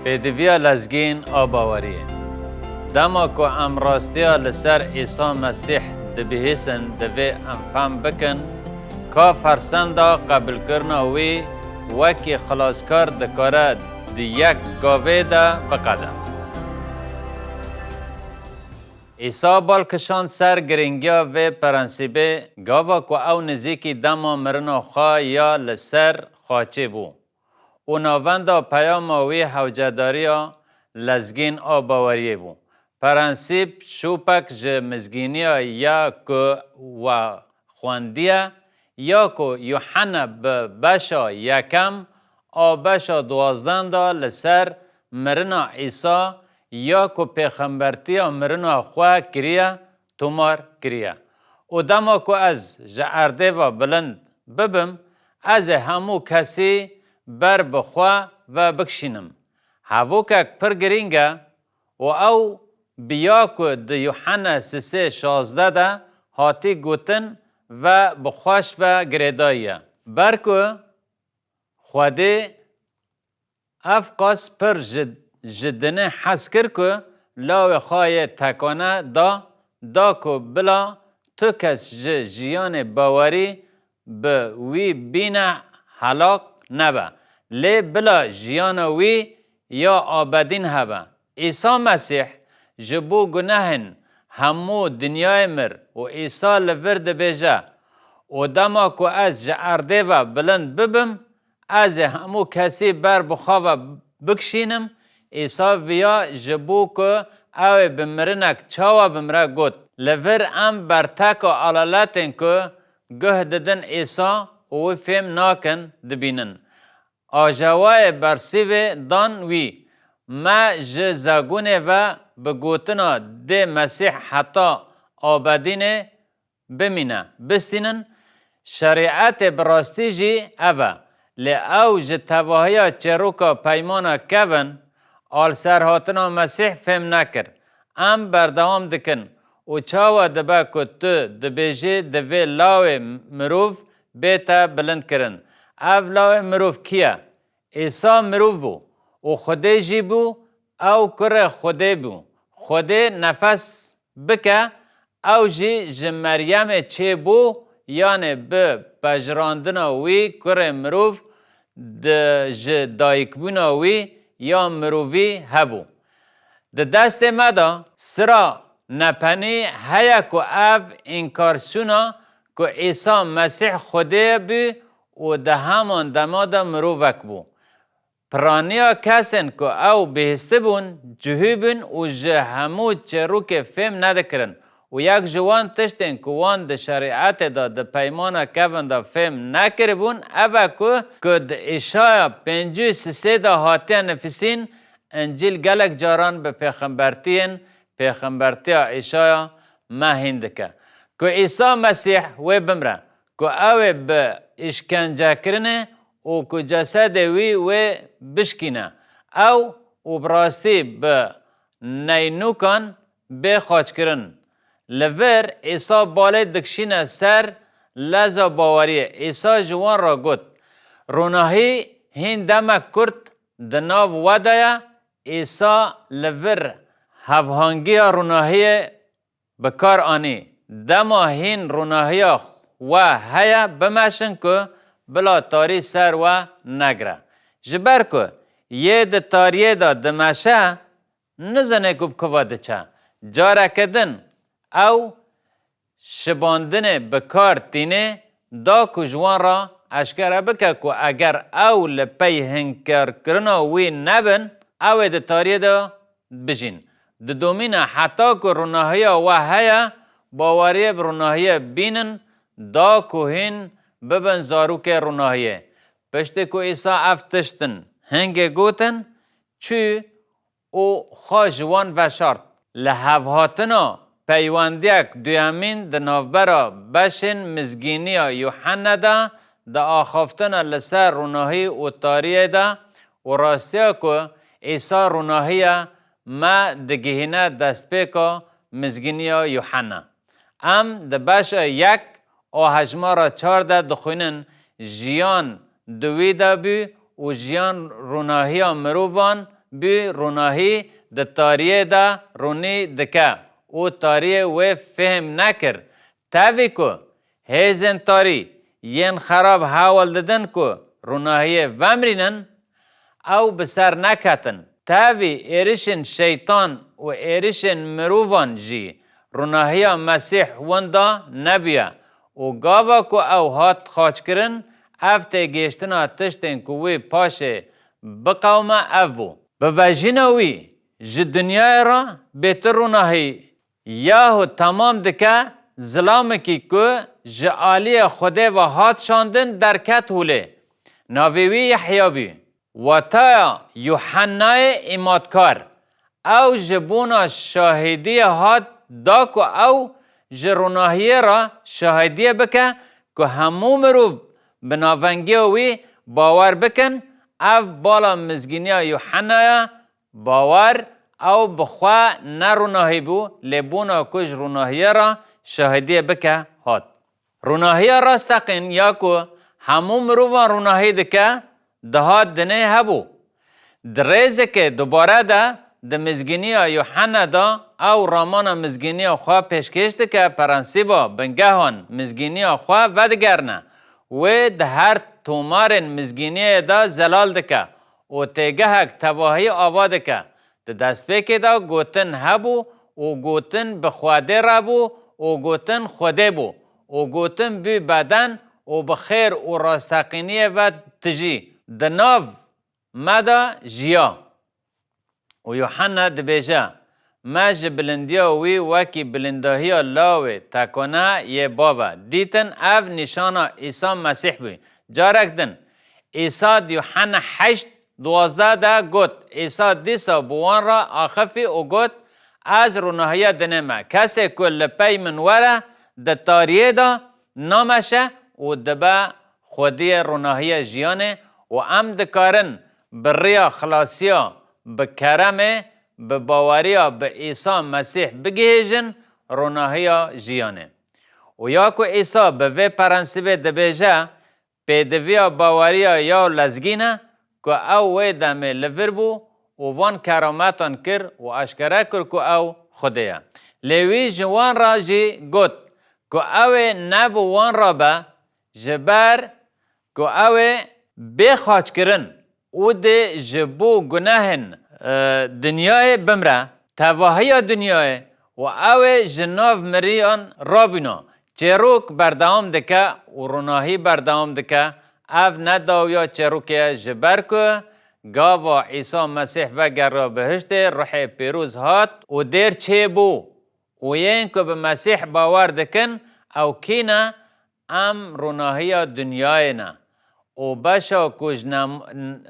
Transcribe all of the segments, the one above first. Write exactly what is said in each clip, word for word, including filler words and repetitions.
Pêdiviya lezgîn a baweriyê. Dema ku em rastiya li ser Îsa Mesîh dibihîsin, divê em fehm bikin ka fersenda qebûlkirina wî wekî xilaskar dikare di yek gavê de biqede. Îsa bal kişand ser girîngiya vê prensîbê, gava ku ew nizîkî dema mirina xwe ya li ser xaçê bû û navenda peyama wî hewcedariya lezgîn a baweriyê bû. Prensîp şûpek ji mizgîniya ya ku we xwendiye, ya ku Yuhanna bi beşa yekem a beşa duwazdehan de li ser mirina Îsa ya ku pêxembertiya mirina xwe kiriye, tomar kiriye. Û dema ku ez ji erdê ve bilind bibim, ez ê hemû kesî ber bi xwe ve bikişînim. Hevokek pir girîng e û ew bi ya ku di Yuhanna sisê şazdeh de hatî gotin ve bi xweş ve girêdayî ye. Ber ku Xwedê ev qas pir ji, ji dinê hez kir ku lawê xwe yê tekane da, da ku bila tu kes ji jiyanê bawerî bi wî bîne helak nebe, lê bila jiyana wî ya abedîn hebe. Îsa Mesîh ji bo gunehên hemû dinyayê mir û Îsa li vir dibêje, û dema ku ez ji erdê ve bilind bibim, ez ê hemû kesî ber bi xwe ve bikişînim. Îsa viya ji bo ku ew ê bi mirinek çawa bimire got. Li vir em berteka alaletên ku guh didin Îsa û wî fêm nakin dibînin. Ajawayê bersîvê dan wî, me ji zegonê ve bi gotina dê Mesîh heta abedînê bimîne, bistînin, şerîetê bi rastî jî ev e. Lê ew ji tevahiya çêroka peymana kevin a li ser hatina Mesîh fêm nekir. Em berdewam dikin û çawa dibe ku tu dibêjî divê lawê mirov bête bilindkirin? Ev lawê mirov kî ye? Îsa mirov bû û Xwedê jî bû, ew kurê Xwedê bû. Xwedê nefes bike, ew jî ji Meryemê çêbû, yanê bi pejirandina wî kurê mirov di, ji dayikbûna wî ya mirovî hebû. Di destê me de sira nepenî heye ku ev înkarsûna ku Îsa Mesîh Xwedê bû û di heman dema de mirovek bû. Piraniya kesên ku ew bihîstibûn, cihû bûn û ji hemû çêrokê fêm nedikirin û yek ji wan tiştên ku wan di şerîetê de, di peymana kevin de fêm nekiribûn, ev e ku, ku di Îşaya pêncî û sisê de hatiye nifisîn, Încîl gelek caran bi pêxembertiyên pêxembertiya Îşaya me hîn dike. Ku Îsa Mesîh wê bimre, ku ew ê bi îşkencekirinê û ku cesedê wî wê bişkîne. Ew û bi rastî bi neynûkan bê xaçkirin. Li vir Îsa balê dikişîne ser leza baweriyê. Îsa ji wan re got, Ronahî hîn demek kurt di nav we de ye. Îsa li vir hevhangiya ronahiyê bi kar anî, dema hîn ronahiya we heye, bimeşin ku bila tarî ser we negire. Ji ber ku yê di tariyê de dimeşe, nizane ku bi ku ve diçe. Careke din ew şibandinê bi kar tînê, da ku ji wan re eşkere bike ku eger ew li pey hinkarkirina wî nebin, ew ê di tariyê de bijîn. Didomîne heta ku ronahiya we heye, baweriyê bi ronahiyê bînin, da ku hîn bibin zarokê ronahiyê. Piştî ku Îsa ev tiştin hingê gotin, çû û xwe ji wan veşart. Li hevhatina peywendiyek duyemîn di navbera beşên mizgîniya Yuhenne de, di axaftina li ser ronahî û tariyê de û rastiya ku Îsa ronahî ye, me digihîne destpêka mizgîniya Yuhenne. Em di beşa yek a hejmara çar de dixwînin, Jiyan di wî de bû û jiyan ronahiya mirovan bû ronahî di tariyê de ronî dike û tariyê wê fêhm nekir. Tevî ku hêzên tarî yên xerab hewl didin ku ronahiyê vemrînin, ew bi ser neketin. Tevî êrişên şeytan û êrişên mirovan jî ronahiya Mesîh winda nebûye û gava ku ew hat xaçkirin, ev têgihiştina tiştên ku wî paşê biqewime ev bû. Bibejîna wî ji dinyayê re bêtir ronahî Yahu temam dike, zilamekî ku ji aliyê Xwedê ve hat şandin derket holê. Navê wî Yehya bû. Wataya Yuhennayê îmatkar. Ew ji bona şahidiyê hat da ku ew ji ronahiyê re şahidiyê bike ku hemû mirov bi navengiya wî bawer bikin, ev bala mizgîniya Yuhennaya. Bawer, ew bi xwe ne ronahî bû, lê bona ku ji ronahiyê re şahidiyê bike hat. Ronahiya rasteqîn ya ku hemû mirovan ronahî dike, dihat dinê hebû. Di rêzeke dubare de di mizgîniya Yuhenne de ew ramana mizgîniya xwe pêşkêş dike, prensîba bingehan mizgîniya xwe vedigerine. Wê di her tomarên mizgîniyê de zelal dike û têgehek tevahî ava dike. Di destpêkê de gotin hebû û gotin bi Xwedê re bû û gotin Xwedê bû û gotin bû beden û bi xêr û rasteqîniyê ve tijî di nav me de jiya. Û Yuhanna dibêje, Me ji bilindiya wî wekî bilindahiya lawê tekona yê bava dîtin, ev nîşana Îsa Mesîh bû. Carek din, Îsa di Yuhanna heşt duwazdeh de got, Îsa dîsa bi wan re axifî û got, Ez ronahiya dinê me. Kesê ku li pey min were, di tariyê de nameşe û dibe xwediyê ronahiya jiyanê û em dikarin bi riya xilasiya, bi keremê, bi baweriya bi Îsa Mesîh bigihêjin ronahiya jiyanê. Û ya ku Îsa bi vê prensîbê dibêje, pêdiviya baweriya ya lezgîn e ku ew wê demê li vir bû û van kerametan kir û eşkere kir ku ew Xwedê ye. Lê wî ji wan re jî got ku ew ê ne bi wan re be, ji ber ku ew ê bê xaçkirin û dê ji bo gunehên, e, dinyayê bimre, tevahiya dinyayê û ew ê ji nav miriyan rabîna. Çêrok berdewam dike û ronahî berdewam dike. Ev ne dawiya çêrokê ye, ji ber ku gava Îsa Mesîh vegeriya bihiştê, Ruhê Pîroz hat û dêr çêbû. Û yên ku bi Mesîh bawer dikin, ew kî ne? Em ronahiya dinyayê ne. Û beşa ku ji nam-,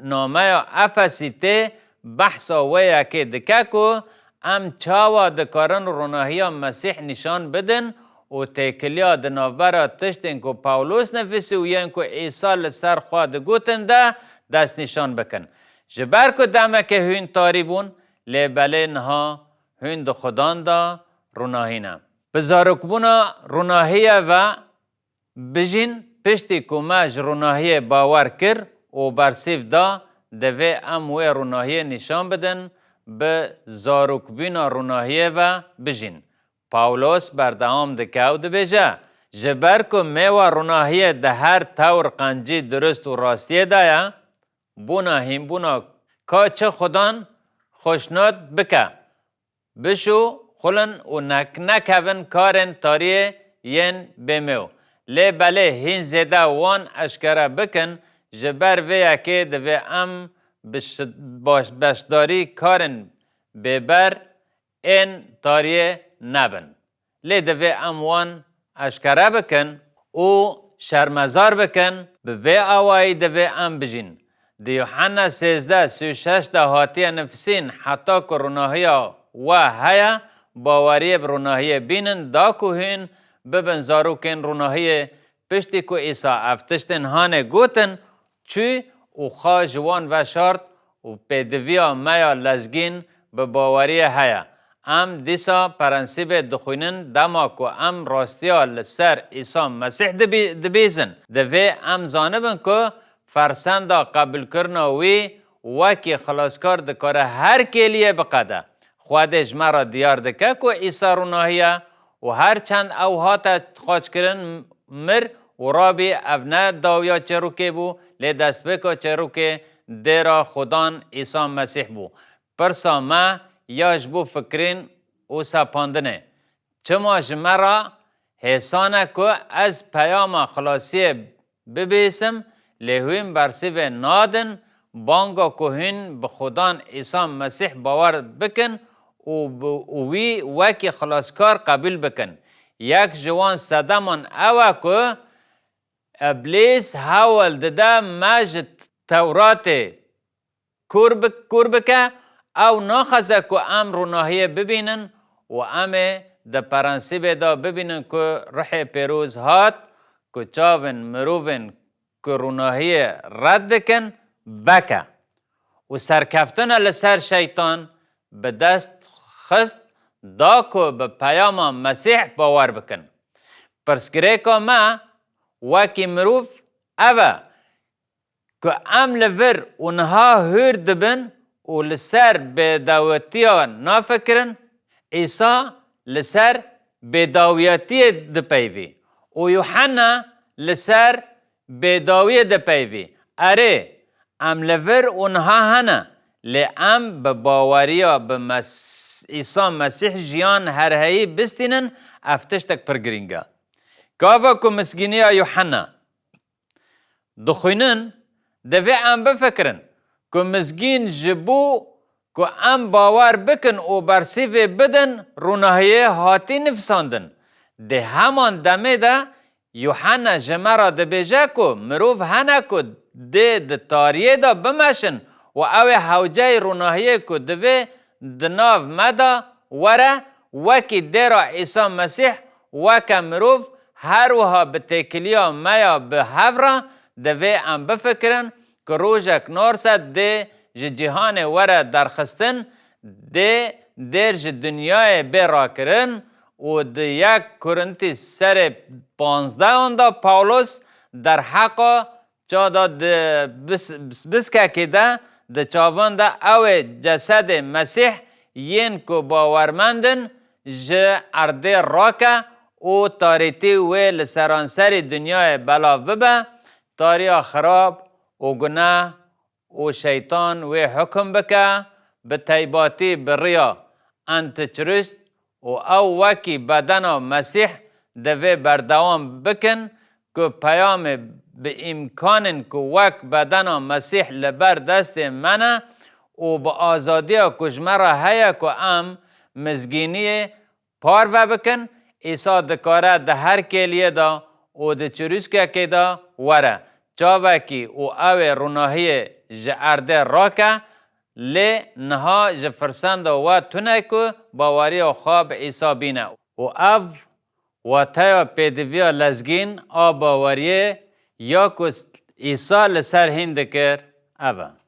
nameya Efesî tê, behsa wê yekê dike ku em çawa dikarin ronahiya Mesîh nîşan bidin û têkiliya di navbera tiştên ku Pawlos nivîsî û yên ku Îsa li ser xwe digotin de destnîşan bikin. Ji ber ku demekê hûn tarî bûn, lê belê niha hûn di Xudan de ronahî ne. Bi zarokbûna ronahiyê ve bijîn, piştî ku me ji ronahiyê bawer kir û bersîv da, divê em wê ronahiyê nîşan bidin, bi zarokbûna ronahiyê ve bijîn. Pawlos berdewam dike û dibêje, Ji ber ku mêwa ronahiyê di her tewr qencî dirust û rastiyê de ye, bona hînbûna ka çi Xudan xweşnod bike. Bişo xulin û nek-, nekevin karên tariyê yên bêmêw. Lê belê hîn zêde wan eşkere bikin, ji ber vê yekê divê em bi şi-, baş-, beşdarî karên bêber ên tariyê nebin. Lê divê em wan eşkere bikin û şermezar bikin, bi vê awayî divê em bijîn. Di Yuhanna sêzdeh sî û şeş de hatiye nivîsîn, Heta ku ronahiya we heye, baweriyê bi ronahiyê bînin, da ku hûn bibin zarokên ronahiyê. Piştî ku Îsa ev tiştên hanê gotin, çû û xwe ji wan veşart û pêdiviya me ya lezgîn bi baweriyê heye. Em dîsa prensîbê dixwînin, dema ku em rastiya li ser Îsa Mesîh dibî-, dibîzin. Divê em zanibin ku fersenda qebûlkirina wî wekî xilaskar dikare her kêliyê biqede. Xwedê ji me re diyar dike ku Îsa rûnahî ye û her çend ew hate xaçkirin, mir û rabî, ev ne dawiya çêrokê bû, lê destpêka çêrokê dêra Xudan Îsa Mesîh bû. Pirsa me ya ji bo fikirên û sepandinê. Çima ji me re hêsan e ku ez peyama xilasiyê bibihîsim, lê hûn bersivê nadin, banga ku hûn bi Xudan Îsa Mesîh bawer bikin û bi, û wî wekî xilaskar qebûl bikin. Yek ji wan sedeman ew e ku Îblîs hewl dide me ji Tewratê kûr bi-, kûr bike, ew naxwaze ku em rûnahiyê bibînin û em ê di prensîbê de bibînin ku Ruhê Pîroz hat ku çavên mirovên ku rûnahiyê red dikin, veke. Û serkeftine li ser şeytan bi dest xist, da ku bi peyama Mesîh bawer bikin. Pirsgirêka me wekî mirov ev e, ku em li vir û niha hûr dibin û li ser bêdawetiya nafikirin, Îsa li ser bêdawiyetiyê dipeyvî û Yuhanna li ser bêdawiyê dipeyvî. Erê, em li vir û niha hene, lê em bi baweriya bi Mes-, Îsa Mesîh jiyan herheyî bistînin, ev tiştek pir girîng e. Gava ku mizgîniya Yuhanna dixwînin, divê em bifikirin ku mizgîn ji bo ku em bawer bikin û bersîvê bidin, rûnahiyê hatî nivîsandin. Di heman demê de Yuhanna ji me re dibêje ku mirov hene ku dê di tariyê de bimeşin û ew ê hewceyî rûnahiyê ku divê di nav me de were, wekî dêra Îsa Mesîh weke mirov, her wiha bi têkiliya me ya bi hev re divê em bifikirin ku rojek narse dê ji cîhanê were derxistin, dê dêr ji dinyayê bê rakirin û di yek Kurintî serê panzdehan de Pawlos derheqa Çawa di bis-, bis-, biskekê de, di çavan de ew ê cesedê Mesîh yên ku bawermend in ji erdê rake û tarîtî wê li seranserî dinyayê belav bibe, tariya xirab û guneh û şeytan wê hukum bike, bi teybatî bi riya antikrîst û ew wekî bedena Mesîh divê berdewam bikin ku peyamê bi îmkanên ku wek bedena Mesîh li ber destê me ne û bi azadiya ku ji me re heye ku em mizgîniyê parve bikin, Îsa dikare di her kêliyê de û di çirûskekê de were, çavekî û ew ê rûnahiyê ji erdê rake, lê niha ji firsenda we tune ku baweriya xwe bi Îsa bîne. Û ev wateya pêdiviya lezgîn a baweriyê ya ku Îsa li ser hîn dikir, ev e.